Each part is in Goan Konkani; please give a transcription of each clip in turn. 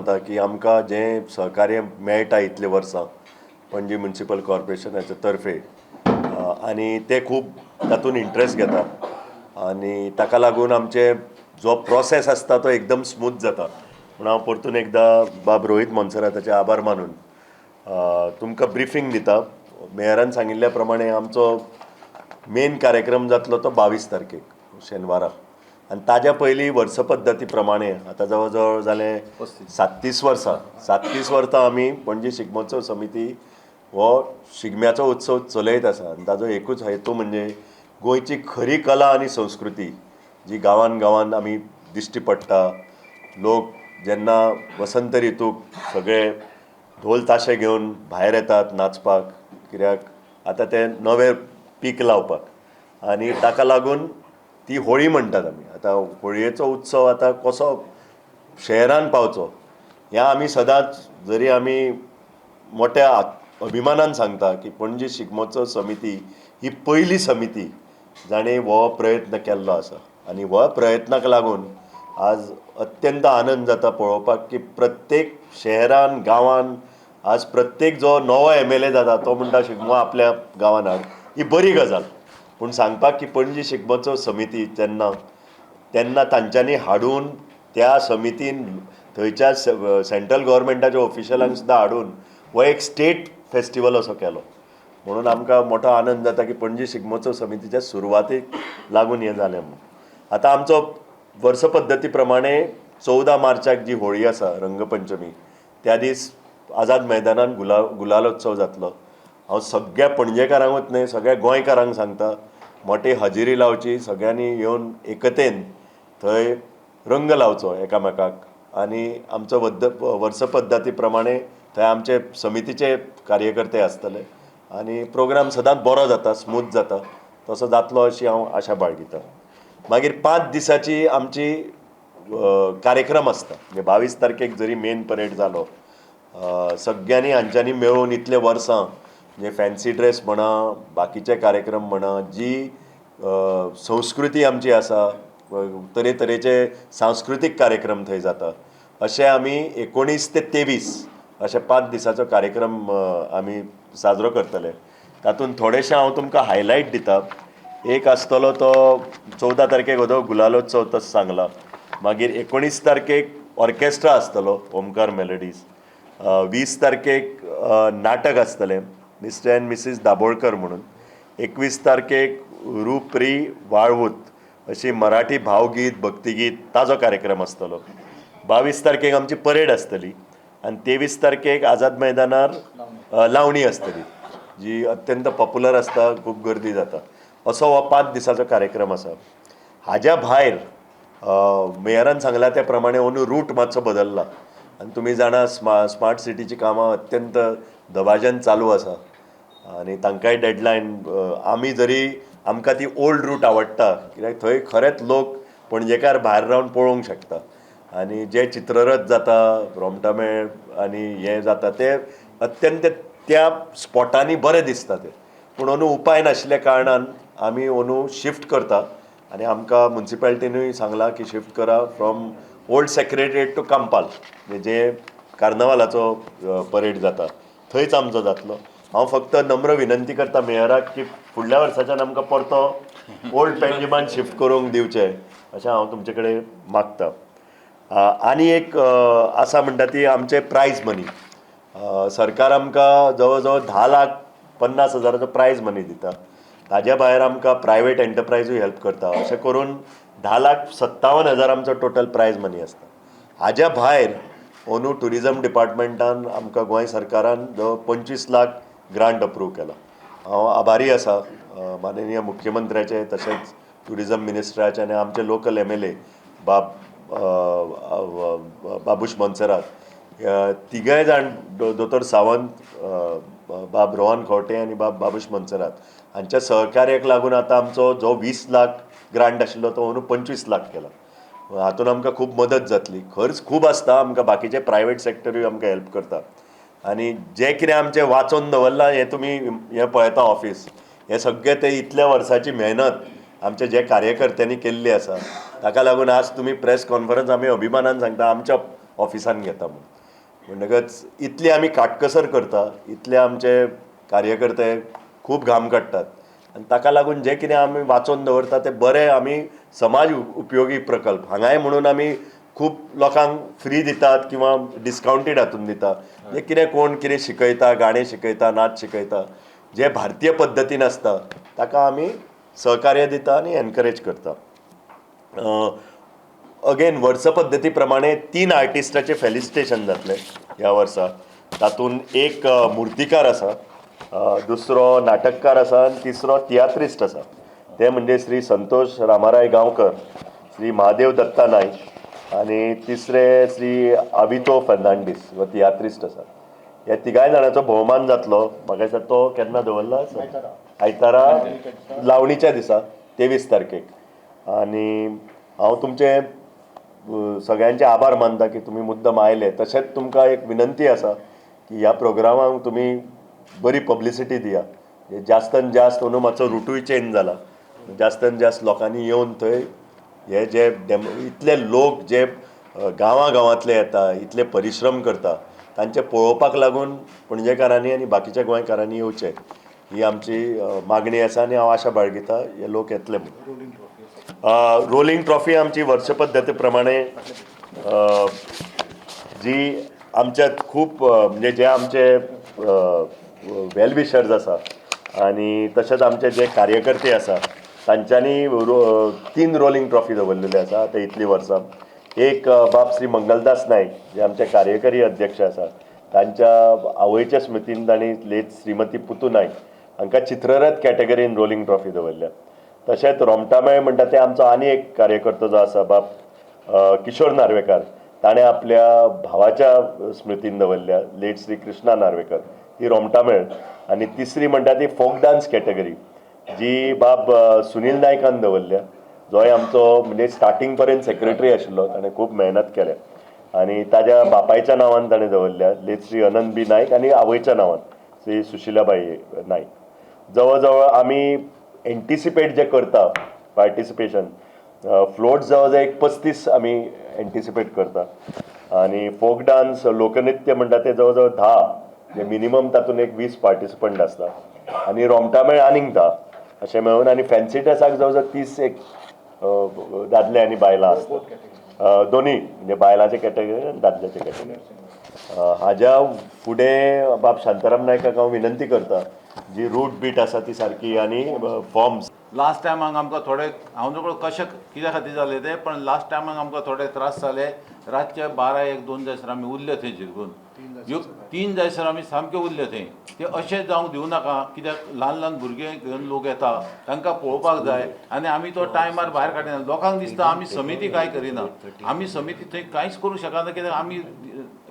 मानता की आमकां जें सहकार्य मेळटा इतले वर्सां पणजी म्युनिसिपल कॉर्पोरेशनाच्या तर्फे आनी ते खूब तातूंत इंट्रस्ट घेता आनी ताका लागून आमचे जो प्रोसेस आसता तो एकदम स्मूथ जाता. म्हूण हांव परतून एकदां बाब रोहीत मोन्सेराताचे आभार मानून तुमकां ब्रिफींग दिता. मेयरान सांगिल्ल्या प्रमाणे आमचो मेन कार्यक्रम जातलो तो 22 तारखेक शेनवारा आनी ताज्या पयलीं वर्सपद्दती प्रमाणे आतां जवळ जवळ जालें 37 वर्सां, 37 वर्सां आमी पणजी शिगमोत्सव समिती हो शिगम्याचो उत्सव चलयत आसा. आनी ताजो एकूच हेतू म्हणजे गोंयची खरी कला आनी संस्कृती जी गांवान गांवान आमी दिश्टी पडटा. लोक जेन्ना वसंत ऋतूक सगळे ढोल ताशे घेवन भायर येतात नाचपाक, कित्याक आतां ते नवे पीक लावपाक, आनी ताका लागून ती होळी म्हणटात आमी. आतां होळयेचो उत्सव आतां कसो शहरान पावचो ह्या आमी सदांच जरी आमी मोठ्या अभिमानान सांगता की पणजी शिगमोत्सव समिती ही पयली समिती जाणें हो प्रयत्न केल्लो आसा. आनी हो प्रयत्नाक लागून आज अत्यंत आनंद जाता पळोवपाक की प्रत्येक शहरान गांवान आज प्रत्येक जो नवो MLA जाता तो म्हणटा शिगमो आपल्या गांवान हाड. ही बरी गजाल, पूण सांगपाक की पणजी शिगमोत्सव समिती जेन्ना तेन्ना तांच्यांनी हाडून त्या समितीन थंयच्या सेंट्रल गव्हर्मेंटाच्या ऑफिशलांक सुद्दां हाडून हो एक स्टेट फेस्टिवल असो केलो. म्हणून आमकां मोठो आनंद जाता की पणजी शिगमोत्सव समितीच्या सुरवातीक लागून हें जालें म्हणून. आतां आमचो वर्सपद्दती प्रमाणे 14 मार्चाक जी होळी आसा रंगपंचमी, त्या दीस आझाद मैदानान गुलालोत्सव जातलो. हांव सगळ्या पणजेकारांकूच न्हय सगळ्या गोंयकारांक सांगता मोठी हजेरी लावची, सगळ्यांनी येवन एकतेन थंय रंग लावचो एकामेकाक. आनी आमचो वर्सपद्दती प्रमाणे थंय आमचे समितीचे कार्यकर्ते आसतले आनी प्रोग्राम सदांच बरो जाता, स्मूथ जाता, तसो जातलो अशी हांव आशा बाळगितां. मागीर 5 दिसाची आमची कार्यक्रम आसता. म्हणजे 22 तारखेक जरी मेन परेड जालो, सगळ्यांनी हांच्यांनी मेळून इतले वर्सां म्हणजे फॅन्सी ड्रेस म्हणा, बाकीचे कार्यक्रम म्हणा, जी संस्कृती आमची आसा तरेतरेचे सांस्कृतीक कार्यक्रम थंय जाता. अशें आमी 19 ते 23 अशे 5 दिसाचो कार्यक्रम आमी साजरो करतले. तातूंत थोडेशें हांव तुमकां हायलायट दिता. एक आसतलो तो 14 तारखेक हो गुलालोत्सव तसो सांगला. मागीर 19 तारखेक ऑर्केस्ट्रा आसतलो ओमकार मेलोडीज. 20 तारखेक नाटक आसतलें मिस्टर एंड मिसीस दाबोळकर म्हणून. 21 तारखेक रूपरी वाळवूत अशी मराठी भावगीत भक्तिगीत ताजो कार्यक्रम आसतलो. 22 तारखेक आमची परेड आसतली आनी 23 तारखेक आझाद मैदानार लावणी आसतली जी अत्यंत पॉप्युलर आसता, खूब गर्दी जाता. असो हो 5 दिसाचो कार्यक्रम आसा. हाज्या भायर मेयरान सांगला त्या प्रमाणे अंदू रूट मातसो बदल्ला आनी तुमी जाणा स्मार्ट सिटीची कामां अत्यंत दबाज्यान चालू आसा आनी तांकांय डेडलायन. आमी जरी आमकां ती ओल्ड रूट आवडटा कित्याक थंय खरेंच लोक पणजेकार भायर रावन पळोवंक शकता आनी जे चित्ररथ जाता रोमटामेळ आनी हें जाता ते अत्यंत त्या स्पॉटांनी बरें दिसता तें. पूण अंदू उपाय नाशिल्ल्या कारणान आमी अंदू शिफ्ट करता आनी आमकां मुन्सिपालिटीनूय सांगलां की शिफ्ट करा from old secretariat to Campal, म्हणजे जे कार्नवालाचो परेड जाता थंयच आमचो जातलो. हांव फक्त नम्र विनंती करता मेयराक की फुडल्या वर्साच्यान आमकां परतो ओल्ड पेंजिमान शिफ्ट करूंक दिवचें अशें हांव तुमचे कडेन मागता. आनी एक आसा म्हणटा ती आमचे प्रायज मनी. सरकार आमकां जवळ जवळ 10,50,000 प्रायज मनी दिता. ताज्या भायर आमकां प्रायवेट एंटरप्रायजूय हेल्प करता. अशें करून 10,57,000 आमचो टोटल प्रायज मनी आसता. हाज्या भायर अंदू ट्युरिजम डिपार्टमेंटान आमकां गोंय सरकारान जवळ 25 लाख ग्रांट अप्रूव केला. हांव आभारी आसा माननीय मुख्यमंत्र्याचे तशेंच ट्युरिजम मिनिस्टराचे आनी आमचे लोकल MLA बाब बाबूश मोन्सेरात, तिगय जाण दोतोर सावंत, बाब रोहन खंवटे आनी बाब बाबूश मोन्सेरात हांच्या सहकार्याक लागून आतां आमचो जो 20 लाख ग्रांट आशिल्लो तो अंदू 25 लाख केला. हातून आमकां खूब मदत जातली. खर्च खूब आसता, आमकां बाकीचे प्रायवेट सॅक्टरूय आमकां हेल्प करता आनी जें कितें आमचें वाचोवन दवरलां हें तुमी हें पळयता ऑफीस, हें सगळें ते इतल्या वर्साची मेहनत आमचे जे कार्यकर्त्यांनी केल्ली आसा ताका लागून आज तुमी प्रेस कॉन्फरन्स आमी अभिमानान सांगता आमच्या ऑफिसान घेता म्हूण. म्हणटकच इतली आमी काटकसर करता, इतले आमचे कार्यकर्ते खूब घाम काडटात आनी ताका लागून जें कितें आमी वाचोवन दवरता तें बरें आमी समाज उपयोगी प्रकल्प हांगाय म्हणून आमी खूब लोकांक फ्री दितात किंवा डिस्कावंटेड हातून दिता. जे कितें कोण कितें शिकयता, गाणें शिकयता, नाच शिकयता, जे भारतीय पद्दतीन आसता ताका आमी सहकार्य दिता आनी एनकरेज करता. अगेन वर्स पद्दती प्रमाणे 3 आर्टिस्टाचें फेलिसिटेशन जातलें ह्या वर्सा. तातूंत एक मुर्तीकार आसा, दुसरो नाटककार आसा आनी तिसरो तियात्रिस्ट आसा. ते म्हणजे श्री संतोष रामाराय गांवकर, श्री महादेव दत्ता नायक आनी तिसरे श्री आवितो फर्नांडीस हो तियात्रिस्ट आसा. ह्या तिगांय जाणांचो भोवमान जातलो. म्हाका दिसता तो केन्ना दवरला, आयतारा लावणीच्या दिसा 23 तारखेक. आनी हांव तुमचे सगळ्यांचे आभार मानता की तुमी मुद्दम आयले. तशेंच तुमकां एक विनंती आसा की ह्या प्रोग्रामाक तुमी बरी पब्लिसिटी दिया. जास्तान जास्त अंदू मातसो रुटूय चेंज जाला, जास्तान जास्त लोकांनी येवन थंय हे जे इतले लोक जे गांवां गांवांतले येता, इतले परिश्रम करता, तांचे पळोवपाक लागून पणजेकारांनी आनी बाकीच्या गोंयकारांनी येवचें ही आमची मागणी आसा. आनी हांव आशा बाळगिता हे लोक येतले म्हणून. रोलिंग ट्रॉफी आमची वर्ष पद्दती प्रमाणे जी आमच्या खूब म्हणजे जे आमचे वेल विशर्स आसा आनी तशेंच आमचे जे कार्यकर्ते आसा तांच्यांनी 3 रोलिंग ट्रॉफी दवरलेले आसा आतां इतलीं वर्सां. एक बाब श्री मंगलदास नायक जे आमचे कार्यकारी अध्यक्ष आसा तांच्या आवयच्या स्मृतीन तांणी लेत श्रीमती पुतू नायक हांकां चित्ररथ कॅटेगरीन रोलिंग ट्रॉफी दवरल्या. तशेंच रोमटामेळ म्हणटा ते आमचो आनी एक कार्यकर्तो जो आसा बाब किशोर नार्वेकार ताणें आपल्या भावाच्या स्मृतीन दवरल्या लेट श्री कृष्णा नार्वेकर, ती रोमटामेळ. आनी तिसरी म्हणटा ती फोक डान्स कॅटेगरी जी बाब सुनील नायकान दवरल्या, जोय आमचो म्हणजे स्टार्टींग पर्यंत सेक्रेटरी आशिल्लो, ताणें खूब मेहनत केल्या आनी ताज्या बापायच्या नांवान ताणें दवरल्या लेट श्री अनंत बी नायक आनी आवयच्या नांवान श्री सुशिलाबाई नायक. जवळ जवळ आमी एंटिसिपेट जे करता पार्टिसिपेशन फ्लोट जवळ जवळ एक 35 आमी एंटिसिपेट करता आनी फोक डान्स लोकनृत्य म्हणटा ते जवळ जवळ 10, म्हणजे मिनिमम तातूंत एक 20 पार्टिसिपंट आसता आनी रोमटामेळ आनीक 10 अशें मेळून आनी फॅन्सी ड्रेसाक जवळ जवळ 30 एक दादले आनी बायलां आसता, दोनूय म्हणजे बायलांचे कॅटेगरी आनी दादल्याचे कॅटेगरी. हाज्या फुडें बाब शांताराम नायकाक हांव विनंती करता जी रूट बीट आसा ती सारकी आनी फॉर्म्स लास्ट टायमाक आमकां थोडे हांव नकळो कशें कित्या खातीर जालें तें, पण लास्ट टायमाक आमकां थोडे त्रास जाले. रातचे 12 1 2 जायसर आमी उरले थंय झिरगून, 3 जायसर आमी सामके उरले थंय. ते अशें जावंक दिवं नाका, कित्याक ल्हान ल्हान भुरगे घेवन लोक येता, तांकां पळोवपाक जाय आनी आमी तो टायमार भायर काडिना. लोकांक दिसता आमी समिती कांय करिना, आमी समिती थंय कांयच करूंक शकना, कित्याक आमी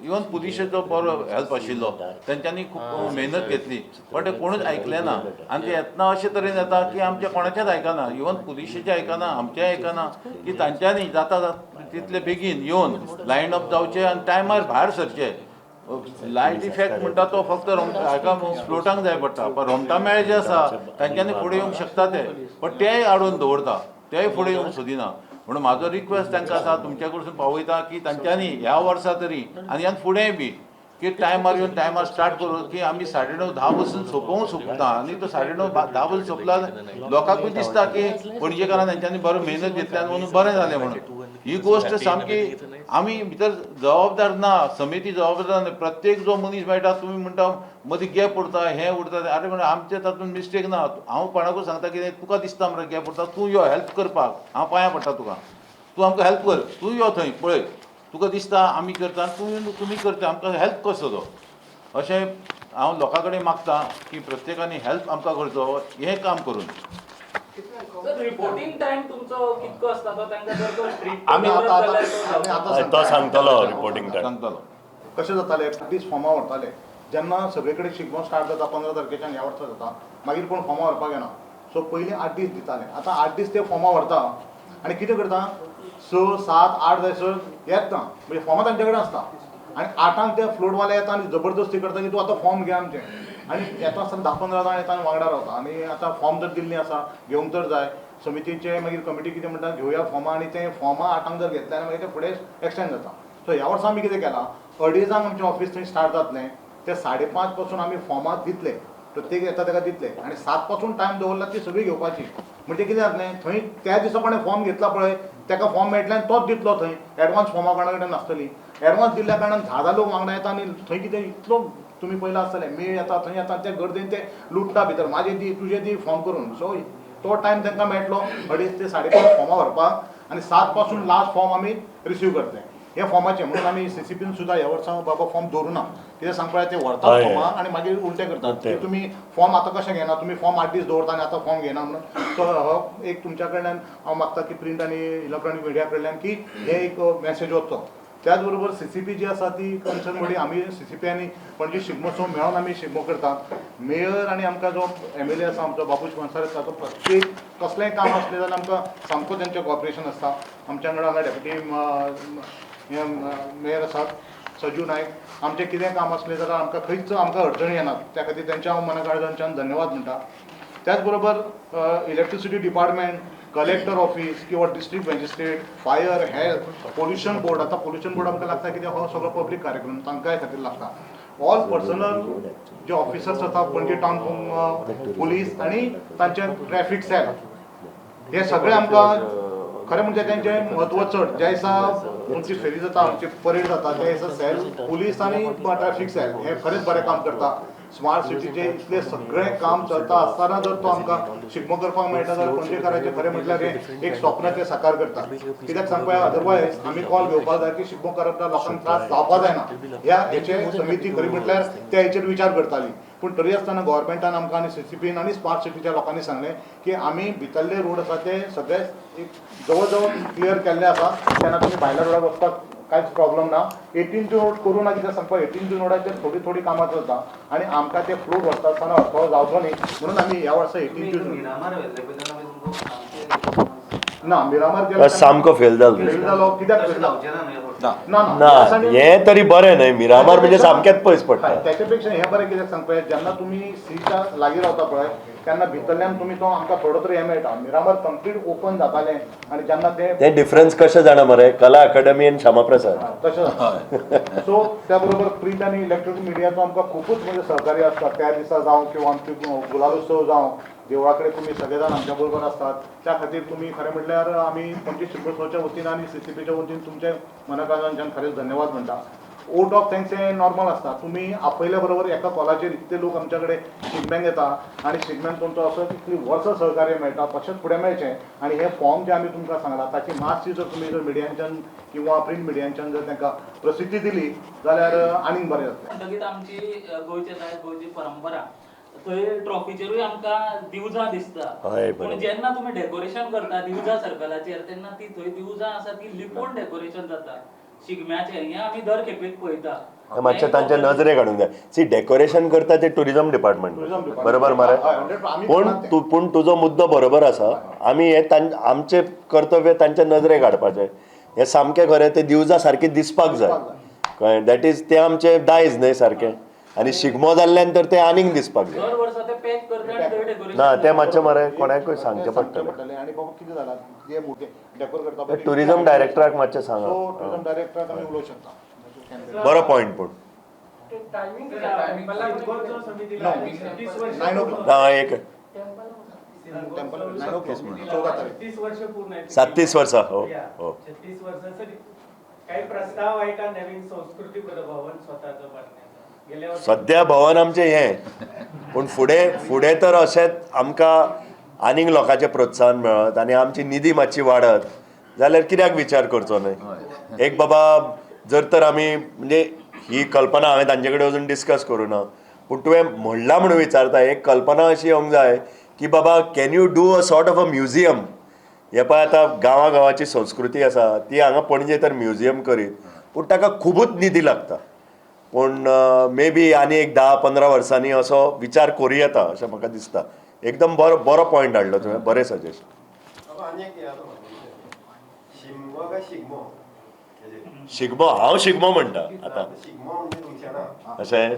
इवन पुलिशेचो बरो हेल्प आशिल्लो, तेंच्यांनी खूब मेहनत घेतली, पण ते कोणूच आयकलें ना. आनी ते येतना अशे तरेन येता की आमचें कोणाचेंच आयकना, इवन पुलिशेचें आयकना, आमचेंय आयकना, की तांच्यांनी जाता तितले बेगीन येवन लायन अप जावचें आनी टायमार भायर सरचें. लायट इफेक्ट म्हणटा तो फक्त हाका फ्लोटांक जाय पडटा, पण रोमटामेळ जे आसा तांच्यांनी फुडें येवंक शकता ते, पण तेय आडोवन दवरता, तेय फुडें येवंक सोदिना. म्हणून म्हाजो रिक्वेस्ट तांकां आसा, तुमच्या कडसून पावयता की तांच्यांनी ह्या वर्सा तरी आनी ह्यान फुडेंय बी की टायमार येवन टायमार स्टार्ट करूं की आमी 9:30 10 बसून सोंपोवंक सोदता. आनी तो 9:30 10 बसून सोंपला लोकांकूय दिसता की पणजेकारान तेंच्यांनी बरो मेहनत घेतल्या म्हणून बरें जालें म्हणून. ही गोश्ट सामकी आमी भितर जबाबदार ना, समिती जबाबदार ना. प्रत्येक जो मनीस मेळटा तुमी म्हणटा मदीं गॅप उरता, हें उरता, आरे म्हणटा आमचें तातूंत मिस्टेक ना. हांव कोणाकूय सांगता कितें तुका दिसता मरे गॅप उरता, तूं यो हेल्प करपाक, हांव पांयां पडटा तुका, तूं आमकां हेल्प कर, तूं यो थंय पळय, तुका दिसता आमी करता, तूं तुमी करता, आमकां हेल्प कसो तो. अशें हांव लोकां कडेन मागता की प्रत्येकान हेल्प आमकां करचो हें काम करून. रिपोर्टिंग टायम तुमचो कितको आसता तो तांकां जर तो स्ट्रिक्ट आमी आतां तो सांगतलो रिपोर्टिंग टायम सांगतलो. कशें जातालें, दीस फॉर्मां व्हरताले जेन्ना सगळे कडेन शिगमो स्टार्ट जाता 15 तारखेच्यान ह्या वर्सा जाता, मागीर कोण फॉर्मां व्हरपाक येना, सो पयलीं 8 दीस दिताले. आतां 8 दीस ते फॉर्मां व्हरता आनी कितें करता, 6 7 8 जायसर येत ना, म्हणजे फॉर्मां तांचे कडेन आसता आनी 8 ते फ्लोटवाले येता आनी जबरदस्ती करता की तूं आतां फॉर्म घे आमचें, आनी येता आसतना 10-15 जाण येता आनी वांगडा रावता. आनी आतां फॉर्म जर दिल्लीं आसा घेवंक तर जाय, समितीचे मागीर कमिटी कितें म्हणटा घेवया फॉर्मां, आनी ते फॉर्मां 8 जर घेतले जाल्यार मागीर ते फुडें एक्सटेंड जाता. सो ह्या वर्सा आमी कितें केलां, 2:30 आमचें ऑफिस थंय स्टार्ट जातलें, ते 5:30 पासून आमी फॉर्मां दितले, प्रत्येक येता ताका दितले आनी 7 पासून टायम दवरला ती सगळी घेवपाची. म्हणजे कितें जातलें, थंय त्या दिसा कोणें फॉर्म घेतला पळय ताका फॉर्म मेळटलें आनी तोच दितलो. थंय एडवान्स फॉर्मां कोणा कडेन नासतली, एडवान्स दिल्ल्या कारणान 10 लोक वांगडा येता आनी थंय कितें इतलो तुमी पयला आसतलें मेळ येता थंय येता त्या गर्देन ते लुट्टा भितर, म्हाजे दी तुजे दी फॉर्म करून. सो तो टायम तांकां मेळटलो 2:30 ते 5:30 फॉर्मां व्हरपाक आनी 7 पासून लास्ट फॉर्म आमी रिसीव करतले हे फॉर्माचे. म्हणून आमी सीसीपीन सुद्दां ह्या वर्सा बाबा फॉर्म दवरूना, कितें सांगपा ते व्हरतात फॉर्मां आनी मागीर उलटे करतात की तुमी फॉर्म आतां कशें घेना, तुमी फॉर्म 8 दीस दवरता आनी आतां फॉर्म घेना म्हणून. सो हो एक तुमच्या कडल्यान हांव मागता की प्रिंट आनी इलेक्ट्रॉनीक मिडिया कडल्यान की हे एक मॅसेज वचचो. त्याच बरोबर सीसीपी जी आसा ती कन्सर्न बॉडी, आमी सीसीपी आनी पणजी शिगमोत्सव मेळोन आमी शिगमो करता. मेयर आनी आमकां जो MLA आसा आमचो बाबूश गोन्साल्वीस, ताचो प्रत्येक कसलेंय काम आसलें जाल्यार आमकां सामको तेंचें कॉपरेशन आसता. आमच्या वांगडा हांगा डेप्युटी मेयर आसात सजू नायक, आमचें कितें काम आसलें जाल्यार आमकां खंयच आमकां अडचणी येनात, त्या खातीर तेंच्या हांव मना काळजांच्यान धन्यवाद म्हणटा. त्याच बरोबर इलेक्ट्रिसिटी डिपार्टमेंट, कलेक्टर ऑफिस किंवा district magistrate, fire, health, pollution board. आतां पोल्युशन बोर्ड आमकां लागता कित्याक हो सगळो पब्लीक कार्यक्रम तांकांय खातीर लागता. ऑल पर्सनल जे ऑफिसर्स आसा पणजी टावन पुलीस आनी तांचे ट्रॅफिक सेल, हे सगळे आमकां खरें म्हणजे तेंचें म्हत्व चड. ज्या दिसा आमची फेरी जाता, आमची परेड जाता, त्या दिसा सेल पुलीस आनी ट्रॅफिक सेल हे खरेंच बरें काम करता. स्मार्ट सिटीचे इतले सगळें काम चलता आसतना जर तो आमकां शिगमो करपाक मेळटा जाल्यार पणजेकाराचें खरें म्हटल्यार हें एक स्वप्न ते साकार करता. कित्याक सांगपा, अदरवायज आमी कॉल घेवपाक जाय की शिगमो करप लोकांक त्रास जावपा जायना ह्या हेचे समिती खरी म्हटल्यार त्या हेचेर विचार करताली. पूण तरी आसतना गव्हर्मेंटान आमकां आनी सीसीपीन आनी स्मार्ट सिटीच्या लोकांनी सांगलें की आमी भितरले रोड आसा ते सगळे एक जवळ जवळ क्लियर केल्ले आसा, तेन्ना तुमी भायल्या रोडार वचपाक कांयच प्रॉब्लम ना. 18 जून रोड करूं ना, कित्याक सांगपा 18 जून रोडाचेर थोडी थोडी कामां चलता आनी आमकां ते फ्लोट व्हरता आसतना अडथळो जावचो न्ही म्हणून आमी ह्या वर्सा 18 जून ना मिरामार गेले सामको फेल जालो, फेल जालो. कित्याक ना ना हें तरी बरें न्हय, मिरामार म्हणजे सामकेंच पयस पडटा. त्याच्या पेक्षा हें बरें कित्याक सांगपा, जेन्ना तुमी सीच्या लागीं रावता पळय तेन्ना भितरल्यान तुमी तो आमकां थोडो तरी हें मेळटा. मिरामार कंप्लीट ओपन जातालें आनी जेन्ना तें डिफरन्स कशें जाणा मरे, कला अकादमी आनी श्यामाप्रसाद तशें जाता. सो त्या बरोबर प्रिंट आनी इलेक्ट्रॉनीक मिडियाचो आमकां खुबूच म्हणजे सहकार्य आसता. त्या दिसा जावं किंवा आमची गुलालोत्सव जावं, देवळा कडेन तुमी सगळे जाण आमच्या बरोबर आसतात. त्या खातीर तुमी खरें म्हटल्यार आमी पणजी शिगमोत्सवाच्या वतीन आनी सीसीपीच्या वतीन तुमचे मनाकाळजांच्यान खरेंच धन्यवाद म्हणटा. वोट ऑफ thanks हें नॉर्मल आसता, तुमी आपयल्या बरोबर एका कॉलाचेर इतले लोक आमच्या कडेन शिगम्यांक येता आनी शिगम्यान तुमचो असो इतली वर्सां सहकार्य मेळटा, तशेंच फुडें मेळचें. आनी हे फॉर्म जे आमी तुमकां सांगला ताची मातशी जर तुमी जर मिडियांच्यान किंवा प्रिंट मिडियांच्यान जर तांकां प्रसिद्धी दिली जाल्यार आनीक बरें जातलें. म्हणटकीच आमची गोंयचे दायज, गोंयची परंपरा, थंय ट्रॉफीचेरूय आमकां दिवजां दिसता. पूण जेन्ना तुमी डेकोरेशन करता दिवजा सर्कलाचेर तेन्ना ती थंय दिवजां आसा ती लिपोवन डेकोरेशन जाता शिगम्याचें, हें आमी दर खेपेक पळयता. मातशें तांच्या नजरेक हाडूंक जाय. सी डेकोरेशन करता ते टुरिजम डिपार्टमेंट, बरोबर मरे, पूण पूण तुजो मुद्दो बरोबर आसा. आमी हे आमचें कर्तव्य तांच्या नजरेक हाडपाचें, हें सामकें खरें. ते दिवजां सारकी दिसपाक जाय, कळ्ळें, that is तें आमचें दायज न्हय सारकें. आनी शिगमो जाल्ल्यान तर तें आनीक दिसपाक जाय. दर वर्सा ते पॅक करता आनी थंय डेकोरेशन ना तें मातशें मरे कोणाकूय सांगचें पडटलें. आनी बाबा कितें जालां जे मोठे डेकोर करता टुरिजम डायरेक्टराक मातशें सांगा, सो टुरिजम डायरेक्टराक आमी उलोवंक शकता. बरो पॉयंट. पूण 9 o'clock ना एक टेम्पल 9 o'clock 14 तारीख 36 वर्ष पूर्ण आहे. 37 वर्सां. हो हो 36 वर्षासाठी काही प्रस्ताव आहे का नवीन सांस्कृतिक भवन स्वतःच बांधण्याचा? सद्या भवन आमचें हें, पूण फुडें फुडें तर अशेंच आमकां आनीक लोकांचें प्रोत्साहन मेळत आनी आमची निधी मातशी वाडत जाल्यार कित्याक विचार करचो न्हय. एक बाबा जर तर आमी म्हणजे ही कल्पना हांवें तांचे कडेन वचून डिस्कस करूं ना, पूण तुवें म्हणलां म्हणून विचारता. एक कल्पना अशी येवंक जाय की बाबा can you do a sort of a museum. हे पळय आतां गांवा गांवाची संस्कृती आसा ती हांगा पणजे तर म्युजियम करीत, पूण ताका खुबूच निधी लागता. पूण मे बी आनी एक 10-15 वर्सांनी असो विचार करूं येता अशें म्हाका दिसता. एकदम बरो बरो पॉयंट हाडलो तुवें, बरें सजेशन. शिगमो, हांव शिगमो म्हणटा आतां. अशें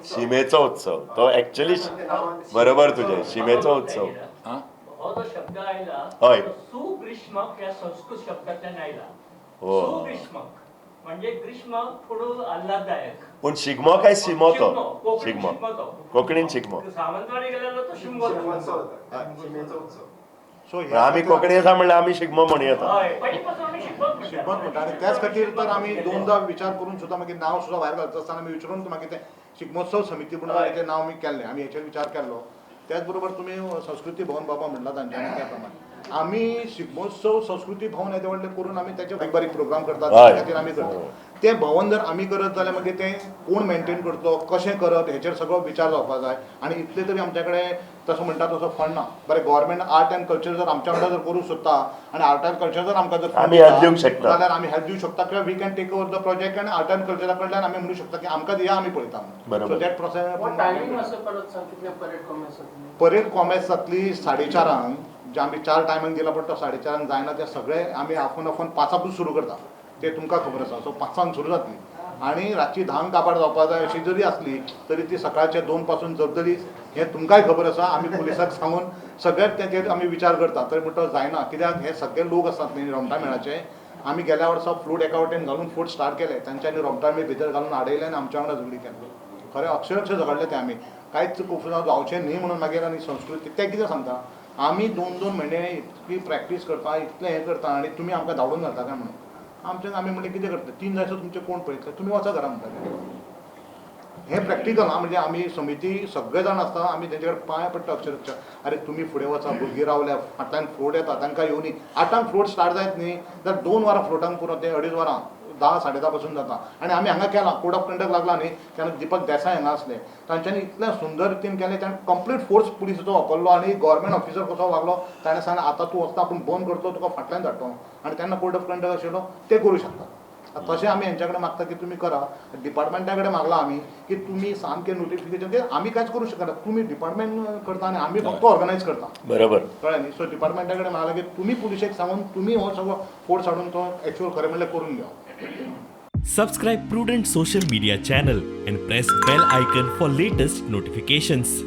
शिमेचो उत्सव तो एक्चुअली बरोबर तुजें, शिमेचो उत्सव. हो जो शब्द आयला हय सुग्रीष्मक ह्या संस्कृत शब्दांतल्यान आयला. हो. सुग्रीष्मक म्हणजे ग्रीष्म पूण आल्हाददायक. पूण शिगमो काय शिमो शिगमो, तो? कोंकणीत शिगमो. शिगमो तो. कोंकणीन शिगमो. सावंतवाडी गेल्यार तो शिमगो सो पण आमी कोंकणी आसा म्हणल्यार आमी शिगमो म्हणू येता. हय, पयलीं पासून आमी शिगमोच म्हणटात. शिगमोच म्हणटा आनी त्याच खातीर तर आमी दोनदा विचार करून सुद्दां मागीर नांव सुद्दां भायर घालता आसतना आमी विचारून मागीर तें शिगमोत्सव समिती म्हणून हय. तें नांव आमी केल्लें, आमी हेचेर विचार केल्लो. त्याच बरोबर तुमी संस्कृती भवन बाबा म्हणला तांच्यांनी, त्या प्रमाणे आमी शिगमोत्सव संस्कृती भवन येदें व्हडलें करून आमी तेचे बारीक बारीक प्रोग्राम करतात, त्या खातीर आमी करता. तें भवन जर आमी करत जाल्यार मागीर तें कोण मेनटेन करतलो, कशें करप हेचेर सगळो विचार जावपाक जाय. आनी इतले तरी आमचे कडेन तसो म्हणटा तसो फंड ना. बरें, गव्हर्मेंट आर्ट एंड कल्चर जर आमच्या वांगडा जर करूंक सोदता आनी आर्ट एंड कल्चर जर आमकां जर आमी help दिवंक शकता. जाल्यार आमी हेल्प दिवंक शकता किंवा we can take over the project आनी आर्ट एंड कल्चरा कडल्यान आमी म्हणूंक शकता की आमकां दिया, आमी पळयता. बरोबर. So that process. Timing मातसो परत सांग, कितले परेड कॉमेस जातली? परेड कॉमेस जातली 4:30, जे आमी 4 टायमांक दिला, पण तो 4:30 जायना, ते सगळे आमी आफोवन आफोवन 5 सुरू करता, ते तुमकां खबर आसा. सो 5 सुरू जातली आनी रातची 10 काबार जावपा जाय अशी जरी आसली तरी ती सकाळच्या 2 पासून जगतलीच हें तुमकांय खबर आसा. आमी पुलिसाक सांगून सगळ्यात तेचेर आमी विचार करता, तरी म्हणटा जायना, कित्याक हे सगळे लोक आसात न्ही रोमटा मेळाचे. आमी गेल्या वर्सा फ्लूट एका वटेन घालून फ्लूट स्टार्ट केले, तांच्यांनी रोमटा मेळ भितर घालून आडयले आनी आमच्या वांगडा झगडी केली. खरें अक्षरक्ष झगडले ते, आमी कांयच कोफुसांव जावचें न्ही म्हणून. मागीर आनी संस्कृती तें कितें सांगता, आमी 2-2 म्हयने इतकी प्रॅक्टीस करता, इतलें हें करता आनी तुमी आमकां धांवडून घालता काय म्हणून. आमचे आमी म्हणलें कितें करता, 3 जायसर तुमचें कोण पळयतलें, तुमी वचा घरा म्हणटा. हें प्रॅक्टिकल आं, म्हणजे आमी समिती सगळे जाण आसता, आमी तेंचे कडेन पांय पडटा अक्षरक्ष, अरे तुमी फुडें वचा, भुरगीं रावल्या फाटल्यान फ्लोट येता तांकां येवनी. 8 फ्लोट स्टार्ट जायत न्ही जाल्यार 2 वरां फ्लोटांक पुरो, ते 2.5 वरां 10 10:30 पासून जाता. आनी आमी हांगा केला कोड ऑफ कंडक्ट लागला न्ही तेन्ना दीपक देसाय हांगा आसले, तांच्यांनी इतलें सुंदर रितीन केलें, ताणें कंप्लीट फोर्स पुलिसाचो वापरलो आनी गव्हर्मेंट ऑफिसर कसो वागलो, ताणें सांगलें आतां तूं वचता आपूण बंद करतलो, तुका फाटल्यान धाडटलो. आनी तेन्ना कोड ऑफ कंडक्ट आशिल्लो ते करूं शकता. तशें आमी हेंच्या कडेन मागता की तुमी करा, डिपार्टमेंटा कडेन मागला आमी की तुमी सामकें नोटिफिकेशन, कित्याक आमी कांयच करूं शकना, तुमी डिपार्टमेंट करता आनी आमी फक्त ऑर्गनायज करता. बरोबर. कळ्ळें न्ही. सो डिपार्टमेंटा कडेन मागला की तुमी पुलिशेक सांगून तुमी हो सगळो फोर्स हाडून तो एक्चुअल खरें म्हणल्यार करून घेवा. Subscribe Prudent Social Media channel and press bell icon for latest notifications.